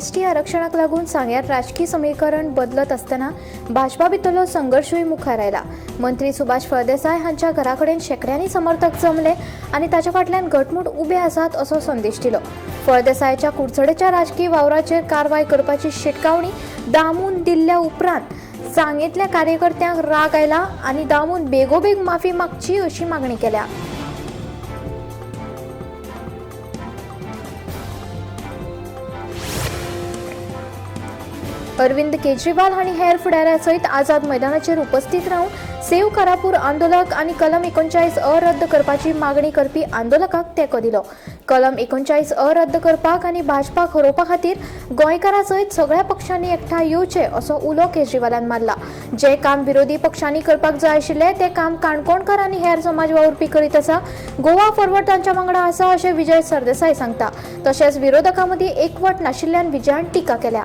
ST आरक्षणाक लागून सांग्यार राजकी समीकरण बदलत आसतना भाजपा भितरलो संघर्शूय मुखार आयला. मंत्री सुभाष फळदेसाय हांच्या घरा कडेन शेंकड्यांनी समर्थक जमले आनी ताच्या फाटल्यान घटमूट उबे आसात असो संदेश दिलो. फळदेसायाच्या कुडचडेच्या राजकी वावराचेर कारवाय करपाची शिटकावणी दामून दिल्ल्या उपरांत सांगेंतल्या कार्यकर्त्यांक राग आयला आनी दामून बेगोबेग माफी मागची अशी मागणी केल्या. अरविंद केजरीवाल हांणी हेर फुडाऱ्या सयत आझाद मैदानाचेर उपस्थित रावन सेव कारापूर आंदोलक आनी कलम 39 अ रद्द करपाची मागणी करपी आंदोलकाक तेंको दिलो. कलम 39 अ रद्द करपाक आनी भाजपाक हरोवपा खातीर गोंयकारां सयत सगळ्या पक्षांनी एकठांय येवचे असो उलो केजरीवालान मारला. जे काम विरोधी पक्षांनी करपाक जाय आशिल्लें तें काम काणकोणकर आनी हेर समाज वावुरपी करीत आसा. गोवा फॉरवर्ड तांच्या वांगडा आसा अशें विजय सरदेसाय सांगता. तशेंच विरोधकां मदीं एकवट नाशिल्ल्यान विजयान टिका केल्या.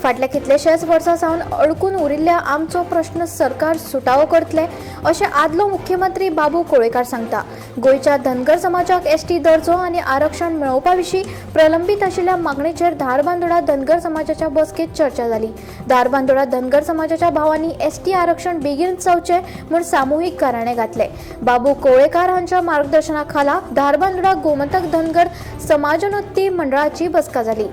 फाटल्या कितलेशेच वर्सां सावन अडकून उरिल्ल्या आमचो प्रश्न सरकार सुटावो करतले अशें आदलो मुख्यमंत्री बाबू कोळेकार सांगता. गोंयच्या धनगर समाजाक एसटी दर्जो आनी आरक्षण मेळोवपा विशीं प्रलंबीत आशिल्ल्या मागणेचेर धारबांदोडा धनगर समाजाच्या बसकेंत चर्चा जाली. धारबांदोडा धनगर समाजाच्या भावांनी एसटी आरक्षण बेगीन जावचें म्हूण सामुहीक गाराणें घातलें. बाबू कोळेकार हांच्या मार्गदर्शना खाला धारबांदोडा गोमंतक धनगर समाजोन्नती मंडळाची बसका जाली.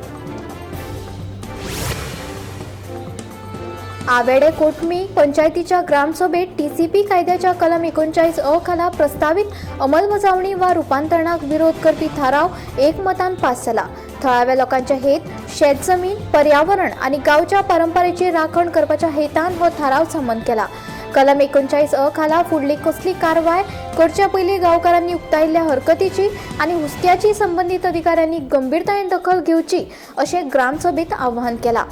आवेडे कोटमी पंचायतीच्या ग्रामसभेत टीसीपी कायद्याच्या कलम 39 अ खाला प्रस्तावित अंमलबजावणी वा रुपांतरणाक विरोध करपी थाराव एकमतान पास जाला. थळाव्या लोकांच्या हेत शेतजमीन, पर्यावरण आनी गांवच्या परंपरेची राखण करपाच्या हेतान हो थाराव संमत केला. कलम 39 अ खाला फुडली कसली कारवाय करच्या पयलीं गांवकारांनी उक्तायिल्ल्या हरकतीची आनी हुस्क्याची संबंदीत अधिकाऱ्यांनी गंभीरतायेन दखल घेवची अशें ग्रामसभेत आवाहन केलां.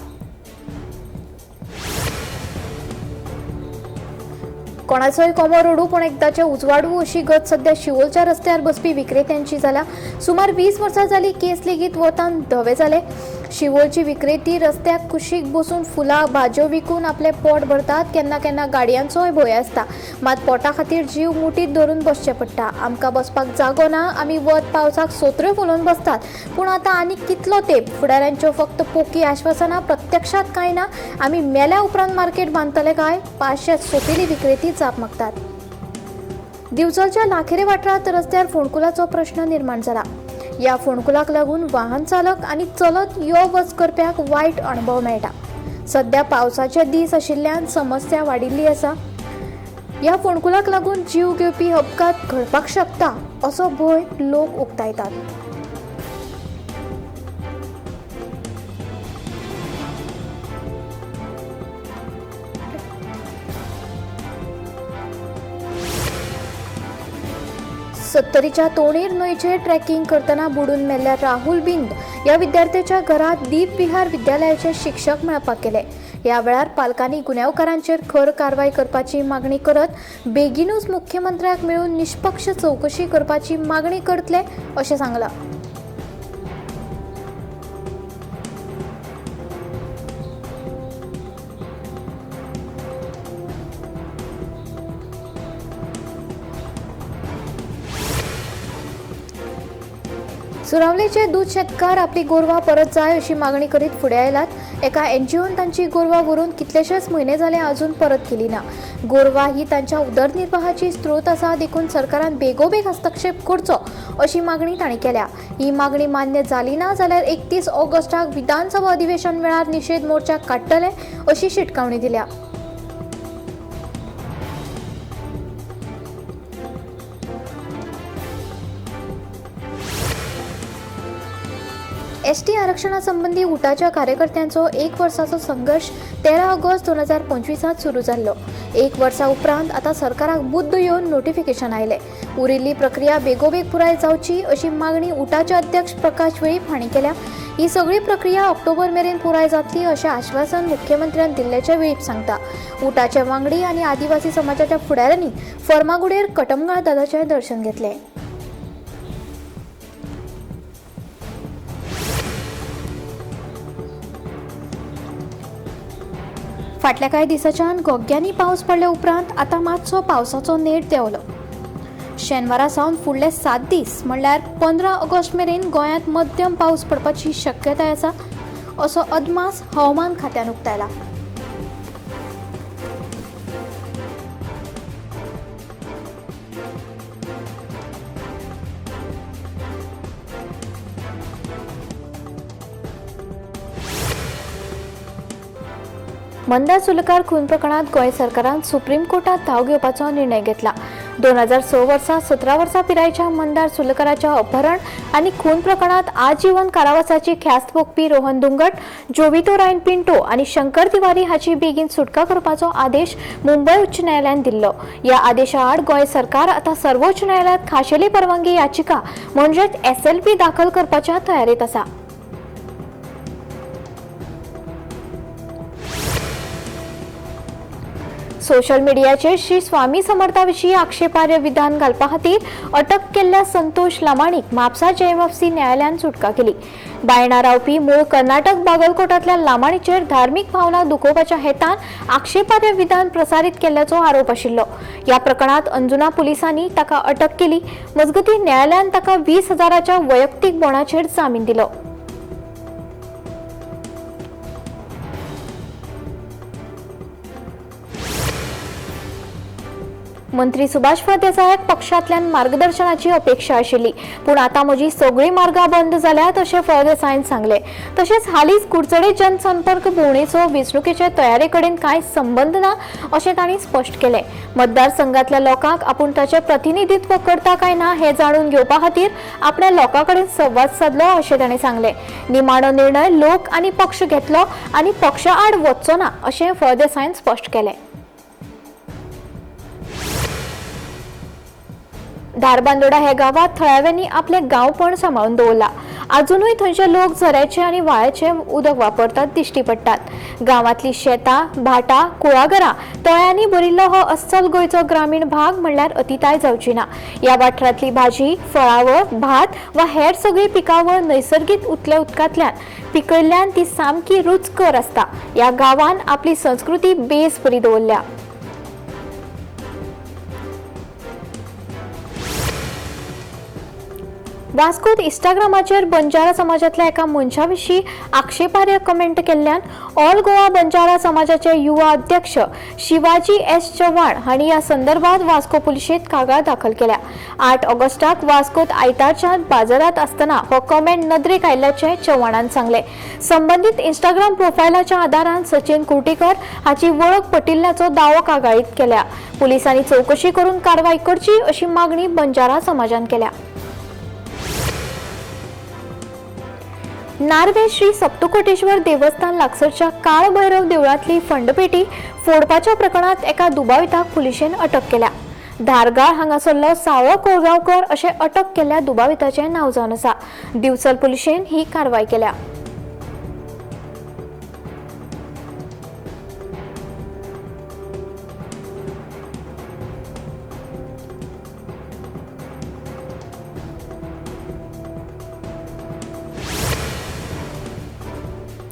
कोणाचोय कोमो रडू पूण एकदाचें उजवाडू अशी गत सध्या शिवोलच्या रस्त्यार बसपी विक्रेत्यांची जाल्या. सुमार 20 वर्सां जाली केस लेगीत वतान धवे जाले. शिवोलची विक्रेती रस्त्याक कुशीक बसून फुलां भाजयो विकून आपलें पोट भरतात. केन्ना केन्ना गाडयांचोय भंय आसता, मात पोटा खातीर जीव मुठीत धरून बसचें पडटा. आमकां बसपाक जागो ना, आमी वत पावसाक सोत्र्यो फुलोवन बसतात, पूण आतां आनी कितलो तेंप फुडाऱ्यांच्यो फक्त पोकी आश्वासनां, प्रत्यक्षात कांय ना. आमी मेल्या उपरांत मार्केट बांदतले काय? 500 सोंपेली विक्रेती जाप मागतात. दिवचलच्या लाखेरे वाठारांत रस्त्यार फोंडकुलाचो प्रश्न निर्माण जाला. ह्या फोंडकुलाक लागून वाहन चालक आनी चलत यो वच करप्याक वायट अणभव मेळटा. सध्या पावसाचे दीस आशिल्ल्यान समस्या वाडिल्ली आसा. ह्या फोंडकुलाक लागून जीव घेवपी अपघात घडपाक शकता असो भंय लोक उक्तायतात. सत्तरीच्या तोणीर न्हंयचेर ट्रेकिंग करतना बुडून मेल्ल्या राहुल बिंद ह्या विद्यार्थ्याच्या घरात दीप विहार विद्यालयाचे शिक्षक मेळपाक गेले. ह्या वेळार पालकांनी गुन्यांवकारांचेर खर कारवाय करपाची मागणी करत बेगीनूच मुख्यमंत्र्याक मेळून निष्पक्ष चवकशी करपाची मागणी करतले अशें सांगलां. सुरावलेचे दूद शेतकार आपली गोरवां परत जाय अशी मागणी करीत फुडें आयलात. एका एनजीओन तांची गोरवां व्हरून कितलेशेच म्हयने जाले अजून परत केली ना. गोरवां ही तांच्या उदरनिर्वाहाची स्त्रोत आसा, देखून सरकारान बेगोबेग हस्तक्षेप करचो अशी मागणी तांणी केल्या. ही मागणी मान्य जाली ना जाल्यार 31 ऑगस्टाक विधानसभा अधिवेशन वेळार निशेध मोर्चा काडटले अशी शिटकावणी दिल्या. एसटी आरक्षणा संबंदी उटाच्या कार्यकर्त्यांचो 1 वर्साचो संघर्श 13 ऑगस्ट 2025 सुरू जाल्लो. 1 वर्सा उपरांत आतां सरकाराक बुद्द येवन नोटिफिकेशन आयलें. उरिल्ली प्रक्रिया बेगोबेग पुराय जावची अशी मागणी उटाचे अध्यक्ष प्रकाश वेळीप हांणी केल्या. ही सगळी प्रक्रिया ऑक्टोबर मेरेन पुराय जातली अशें आश्वासन मुख्यमंत्र्यान दिल्ल्याचें वेळीप सांगता. उटाचे वांगडी आनी आदिवासी समाजाच्या फुडाऱ्यांनी फर्मागुडेर कटमगाळ दादाचें दर्शन घेतलें. फाटल्या कांय दिसाच्यान गोग्यांनी पावस पडल्या उपरांत आतां मातसो पावसाचो नेट देंवलो. शेनवारा सावन फुडले 7 दीस म्हणल्यार 15 ऑगस्ट मेरेन गोंयांत मध्यम पावस पडपाची शक्यताय आसा असो अदमास हवामान खात्यान उक्तायला. मंदार सुलकार खून प्रकरणात गोंय सरकारान सुप्रीम कोर्टात धांव घेवपाचो निर्णय घेतला. 2006 वर्सा 17 वर्सां पिरायेच्या मंदार सुलकाराच्या अपहरण आनी खून प्रकरणात आजीवन कारावासाची ख्यास्त भोगपी रोहन धुंगट, जोवितो रायन पिंटो आनी शंकर तिवारी हाची बेगीन सुटका करपाचो आदेश मुंबय उच्च न्यायालयान दिल्लो. ह्या आदेशा आड गोंय सरकार आतां सर्वोच्च न्यायालयांत खाशेली परवानगी याचिका म्हणजेच SLP दाखल करपाच्या तयारेंत आसा. सोशल मिडियाचेर श्री स्वामी समर्था विशीं आक्षेपार्ह विधान घालपा खातीर अटक केल्ल्या संतोष लामाणीक म्हापसा JMFC न्यायालयान सुटका केली. बायणा रावपी मूळ कर्नाटक बागलकोटांतल्या लामाणीचेर धार्मीक भावना दुखोवपाच्या हेतान आक्षेपार्ह विधान प्रसारीत केल्ल्याचो आरोप आशिल्लो. ह्या प्रकरणांत अंजुना पुलिसांनी ताका अटक केली. मजगतीं न्यायालयान ताका 20,000च्या वैयक्तीक बॉण्डाचेर जामीन दिलो. मंत्री सुभाष फळदेसायाक पक्षांतल्यान मार्गदर्शनाची अपेक्षा आशिल्ली, पूण आतां म्हजी सगळीं मार्गां बंद जाल्यात अशें फळदेसायान सांगलें. तशेंच हालींच कुडचडे जनसंपर्क भोंवडेचो वेंचणुकेचे तयारे कडेन कांय संबंद ना अशें तांणी स्पश्ट केलें. मतदारसंघांतल्या लोकांक आपूण ताचें प्रतिनिधित्व करता काय ना हें जाणून घेवपा खातीर आपल्या लोकां कडेन संवाद सादलो अशें ताणें सांगलें. निमाणो निर्णय लोक आनी पक्ष घेतलो आनी पक्षा आड वचचो ना अशें फळदेसायान स्पश्ट केलें. धारबांदोडा हे गांवांत थळाव्यांनी आपलें गांवपण सांबाळून दवरला. आजुनूय थंयचे लोक झऱ्याचें आनी व्हाळाचें उदक वापरतात दिश्टी पडटात. गांवांतली शेतां, भाटां, कुळागरां, तळ्यांनी भरिल्लो हो अस्सल गोंयचो ग्रामीण भाग म्हणल्यार अतिताय जावची ना. ह्या वाठारांतली भाजी, फळावळ, भात वा हेर सगळी पिकावळ नैसर्गीक उतल्या उदकांतल्यान पिकयल्ल्यान ती सामकी रुचकर आसता. ह्या गांवान आपली संस्कृती बेस बरी दवरल्या. वास्कोत इंस्टाग्रामाचेर बंजारा समाजांतल्या एका मनशा विशीं आक्षेपार्ह कमेंट केल्ल्यान ऑल गोवा बंजारा समाजाचे युवा अध्यक्ष शिवाजी एस चव्हाण हांणी ह्या संदर्भात वास्को पुलिशेंत कागाळ दाखल केल्या. 8 ऑगस्टाक वास्कोत आयतारच्या बाजारांत आसतना हो कमेंट नदरेक आयिल्ल्याचें चव्हाणान सांगलें. संबंदीत इंस्टाग्राम प्रोफायलाच्या आदारान सचिन कुर्टीकर हाची वळख पटिल्ल्याचो दावो कागाळीत केल्या. पुलिसांनी चवकशी करून कारवाय करची अशी मागणी बंजारा समाजान केल्या. नार्वे श्री सप्तकोटेश्वर देवस्थान लागसरच्या काळभैरव देवळांतली फंडपेटी फोडपाच्या प्रकरणात एका दुबाविताक पुलिशेन अटक केल्या. धारगाळ हांगासरलो सावळो कोळगांवकर अशें अटक केल्ल्या दुबाविताचें नांव जावन आसा. दिवचल पुलिशेन ही कारवाय केल्या.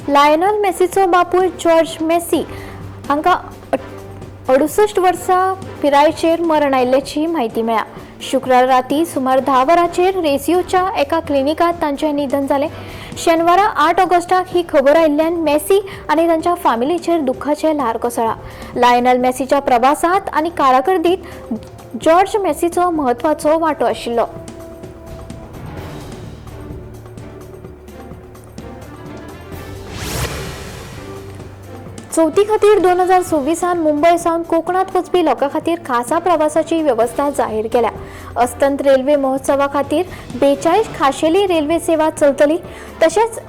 लायनल मेसीचो बापूय जॉर्ज मेसी हांकां 68 वर्सां पिरायेचेर मरण आयिल्ल्याची म्हायती मेळ्ळ्या. शुक्रार राती सुमार 10 वरांचेर रेसियोच्या एका क्लिनिकांत तांचें निधन जालें. शेनवारा 8 ऑगस्टाक ही खबर आयिल्ल्यान मेसी आनी तांच्या फामिलीचेर दुख्खाचें ल्हार कोसळ्ळां. लायनल मेसीच्या प्रवासांत आनी कारकिर्दींत जॉर्ज मेसीचो म्हत्वाचो वांटो आशिल्लो. चवथी खातीर 2026 मुंबय सावन कोकणांत वचपी लोकां खातीर खासा प्रवासाची वेवस्था जाहीर केल्या. अस्तंत रेल्वे महोत्सवा खातीर 42 खाशेली रेल्वे सेवा चलतली. तशेंच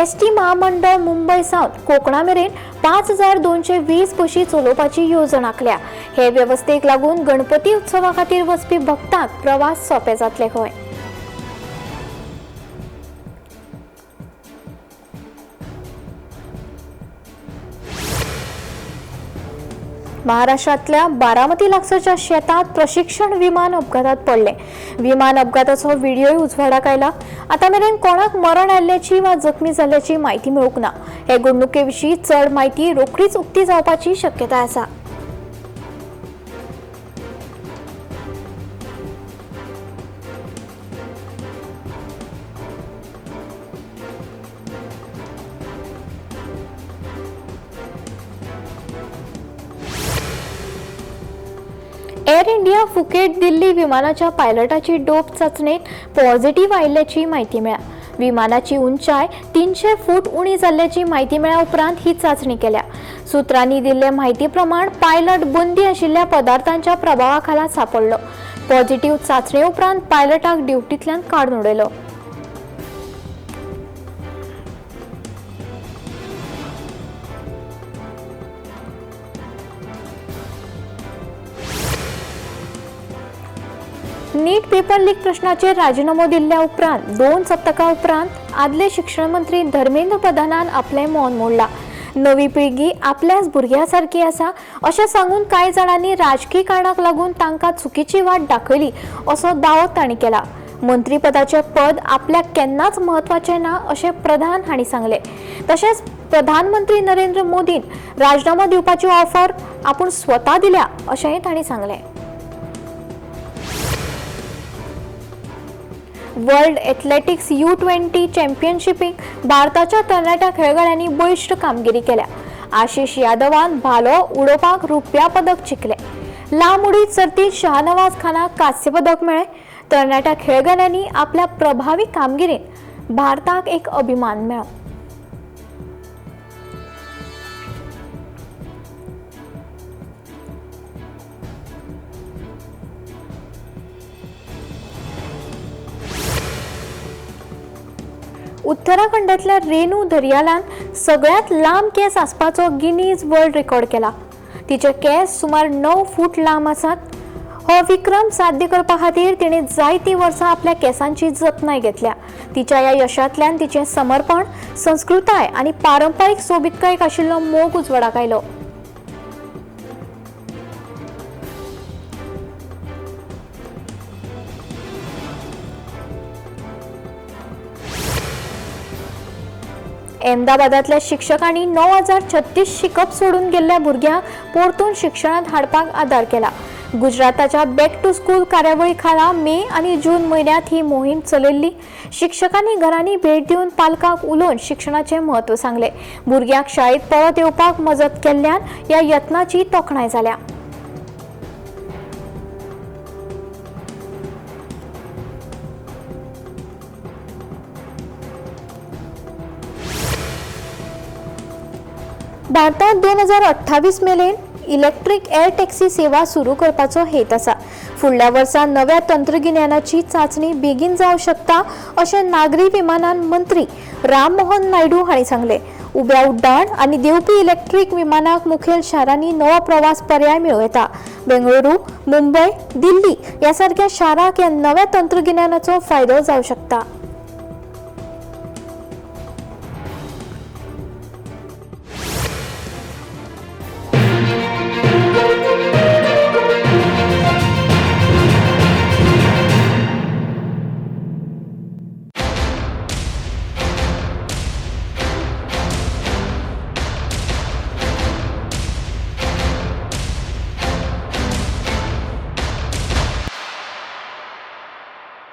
ST महामंडळ मुंबय सावन कोकणा मेरेन 5220 बशी चलोवपाची येवजण आंखल्या. हे वेवस्थेक लागून गणपती उत्सवा खातीर वचपी भक्तांक प्रवास सोंपे जातले खंय. महाराष्ट्रातल्या बारामती लागसरच्या शेतात प्रशिक्षण विमान अपघातात पडले. विमान अपघाताचो व्हिडिओय उजवाडाक आयला. आतां मेरेन कोणाक मरण आयिल्ल्याची वा जखमी जाल्ल्याची म्हायती मेळूंक ना. हे घडणुके विशीं चड म्हायती रोखडीच उक्ती जावपाची शक्यताय आसा. एअर इंडिया फुकेट दिल्ली विमानाच्या पायलटाची डोप चाचणेत पॉझिटिव्ह आयिल्ल्याची म्हायती मेळ्ळ्या. विमानाची उंचाय 300 फूट उणी जाल्ल्याची म्हायती मेळ्ळ्या उपरांत ही चाचणी केल्या. सुत्रांनी दिल्ले म्हायती प्रमाण पायलट बंदी आशिल्ल्या पदार्थांच्या प्रभावाखाला सापडलो. पॉझिटिव्ह चाचणे उपरांत पायलटाक ड्युटींतल्यान काडून उडयलो. नीट पेपर लीक प्रश्नाचेर राजिनामो दिल्ल्या उपरांत 2 सप्तकां उपरांत आदले शिक्षण मंत्री धर्मेंद्र प्रधानान आपलें मौन मोडलां. नवी पिळगी आपल्याच भुरग्या सारकी आसा अशें सांगून कांय जाणांनी राजकी कारणाक लागून तांकां चुकीची वाट दाखयली असो दावो तांणी केला. मंत्रीपदाचें पद आपल्याक केन्नाच म्हत्वाचें ना अशें प्रधान हांणी सांगलें. तशेंच प्रधानमंत्री नरेंद्र मोदीन राजिनामो दिवपाची ऑफर आपूण स्वता दिल्या अशेंय तांणी सांगलें. वर्ल्ड एथलेटिक्स U20 चॅम्पियनशिपीक भारताच्या तरणाट्या खेळगड्यांनी बळिश्ट कामगिरी केल्या. आशिष यादवान भालो उडोवपाक रुप्या पदक जिखलें. लांब उडी सर्तीत शहानवाज खानाक कांस्य पदक मेळ्ळें. तरणाट्या खेळगड्यांनी आपल्या प्रभावी कामगिरीन भारताक एक अभिमान मेळ्ळो. उत्तराखंडातल्या रेणू दर्यालान सगळ्यात लांब केस आसपाचो गिनीज वर्ल्ड रेकॉर्ड केला. तिचे केस सुमार 9 फूट लांब आसात. हो विक्रम साध्य करपा खातीर तिणें जायतीं वर्सां आपल्या केसांची जतनाय घेतल्या. तिच्या ह्या यशांतल्यान तिचें समर्पण, संस्कृताय आनी पारंपारीक सोबीतकायेक आशिल्लो मोग उजवाडाक आयलो. अहमदाबादांतल्या शिक्षकांनी 9036 शिकप सोडून गेल्ल्या भुरग्यांक परतून शिक्षणांत हाडपाक आदार केला. गुजराताच्या बॅक टू स्कूल कार्यावळी खाला मे आनी जून म्हयन्यांत ही मोहीम चलयल्ली. शिक्षकांनी घरांनी भेट दिवन पालकांक उलोवन शिक्षणाचें म्हत्व सांगलें. भुरग्यांक शाळेंत परत येवपाक मजत केल्ल्यान ह्या यत्नाची तोखणाय जाल्या. भारतांत 2028 मेरेन इलेक्ट्रीक एअर टॅक्सी सेवा सुरू करपाचो हेत आसा. फुडल्या वर्सा नव्या तंत्रगिन्यानाची चांचणी बेगीन जावं शकता अशें नागरी विमानन मंत्री राम मोहन नायडू हांणी सांगलें. उब्या उड्डाण आनी देंवपी इलेक्ट्रीक विमानाक मुखेल शारांनी नवो प्रवास पर्याय मेळूं येता. बेंगळुरू, मुंबय, दिल्ली ह्या सारक्या शारांक ह्या नव्या तंत्रगिन्यानाचो फायदो जावं शकता.